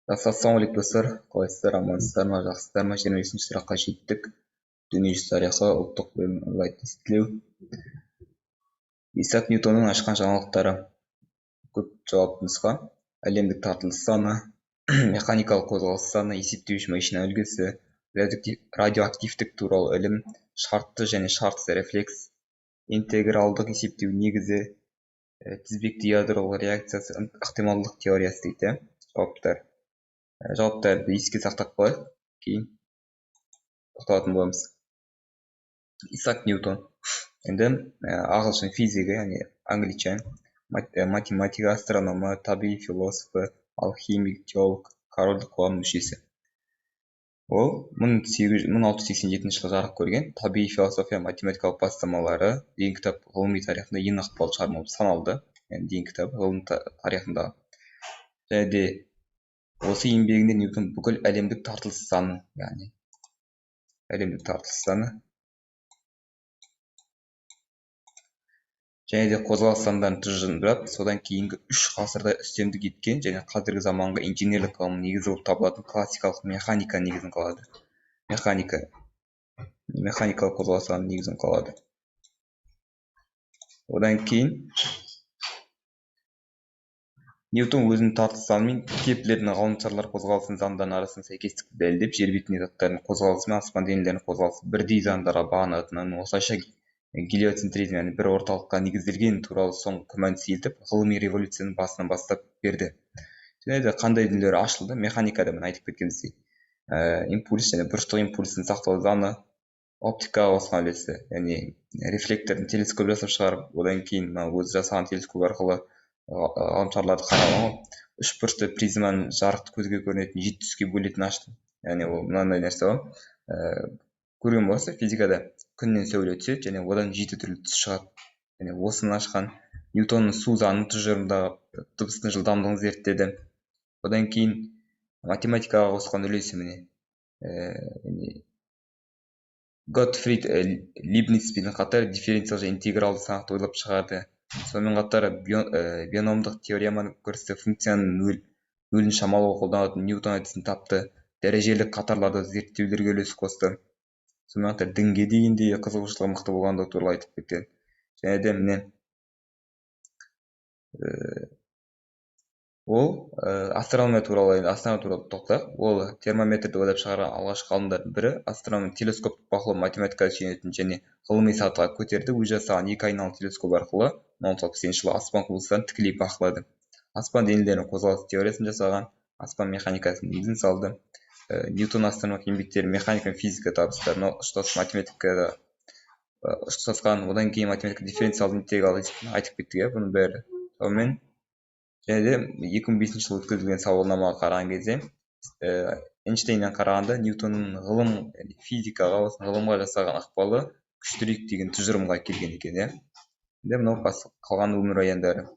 Ассалаумағалейкум, достар! Қалайсыздар, амансыздар ма, жақсысыздар ма? 25-сұраққа жеттік. Дүниежүзі тарихы, ұлттық білім, онлайн тестілеу. Исаак Ньютонның ашқан жаңалықтары. Көп жауапты нұсқа: әлемдік тартылыс заңы, механикалық қозғалыс заңы, есептеуіш машина үлгісі, радиоактивтік туралы ілім, шартты және шартсыз рефлекс, интегралдық есептеу негізі, тізбекті ядролық реакциясы, ықтималдық теориясы дейді. Жауаптар. Жауаптарды еске сақтап қалайық, кейін тоқталатын боламыз. Исаак Ньютон енді ағылшын физигі, яғни англичан, математик, астрономы, табиғи философы, алхимик, теолог, корольдік қоғам мүшесі. Ол 1687 жылы жарық көрген «Табиғи философия математикалық бастамалары» деген кітап ғылыми тарихында ең ықпалды шығарма болып саналды, яғни деген кітап ғылым тарихындағы. Және де осы еңбегінде Ньютон бүкіл әлемдік тартылыс заңын, яғни әлемдік тартылыс заңы және де қозғалыс заңдарын тұжырымдап, содан кейінгі 3 ғасырда үстемдік еткен және қазіргі заманғы инженерлік ғылымның негізі болып табылатын классикалық механика негізін қалады, механикалық қозғалыс заңының негізін қалады. Одан кейін Ньютон өзінің тартылыс заңы мен Кеплердің ғаламшарлар қозғалысының заңдарының арасында сәйкестікті дәлелдеп, жер бетіндегі заттардың қозғалысы мен аспан денелерінің қозғалысы бірдей заңдарға бағынатынын, осылайша гелиоцентризм, яғни бір орталыққа негізделген туралы соңғы күмән сейілтіп, ғылыми революцияның басынан бастап берді. Және де қандай дүниелер ашылды механикада? Міне, айтып кеткеніміздей, импульс және бұрыштық импульстің сақталу заңы. Оптикаға қосқан үлесі, яғни рефлекторный телескоп жасап шығарып, одан кейін мына өзі жасаған телескоп арқылы ғаламшарларды қараған ғой. Үшбұрышты призманың жарықты көзге көрінетін жеті түске бөлетінін ашты. Яғни ол мынандай нәрсе ғой, көрген боларсыздар, физикада күннен сәуле түседі және одан жеті түрлі түс шығады, яғни осыны ашқан. Ньютонның су заңын тұжырымдап, дыбыстың жылдамдығын зерттеді. Одан кейін математикаға қосқан үлесі, міне, Готфрид Лейбницпен қатар дифференциал және интегралды санақты ойлап шығарды. Сонымен қатар биномдық теореманы көрсетті, функцияның нөлін шамалауға қолданылатын Ньютон әдісін тапты, дәрежелі қатарларды зерттеулерге үлес қосты. Сонымен қатар дінге деген де қызығушылығы мықты болғандығы туралы айтып кеткен. Және де, міне, ол астрономия туралы, енді астрономия туралы тоқтайық. Ол термометрді ойлап шығарған алғашқы ғалымдардың бірі. Астрономия, телескоптық бақылау математикаға сүйенетін және ғылыми сатыға көтерді. Өзі жасаған екі айналы телескоп арқылы 1668 жылы аспан құбылыстарын тікелей бақылады. Аспан денелерінің қозғалыс теориясын жасаған, аспан механикасының негізін салды. Ньютон астрономиялық еңбектері механика мен физика табыстарына ұштас, математикада ұштасқан. Одан кейін математика, дифференциалды, интеграл айтып кеттік, иә, бұның бәрі. Сонымен және де 2005 жылы өткізілген сауалнамаға қараған кезде, Эйнштейннен қарағанда Ньютонның ғылым, физикаға, осы ғылымға жасаған ықпалы күштірек деген тұжырымға келген екен, иә. Енді мынау қалған өмірбаяндары.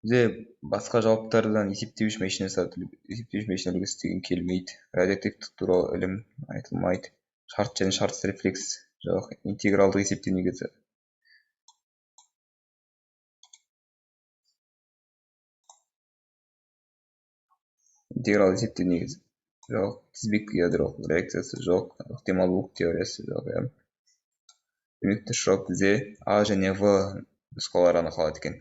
Бізде басқа жауаптардан есептеуіш машина, есептеуіш машина үлгісі деген келмейді, радиоактивтік туралы ілім айтылмайды, шарт және шартсыз рефлекс жоқ, интегралдық есептеу негізі, интеграл есептеу негізі жоқ, тізбекті ядролық реакциясы жоқ, ықтималдылық теориясы жоқ, иә. Демек, дұрыс жауап бізде А және В нұсқалары ғана қалады екен.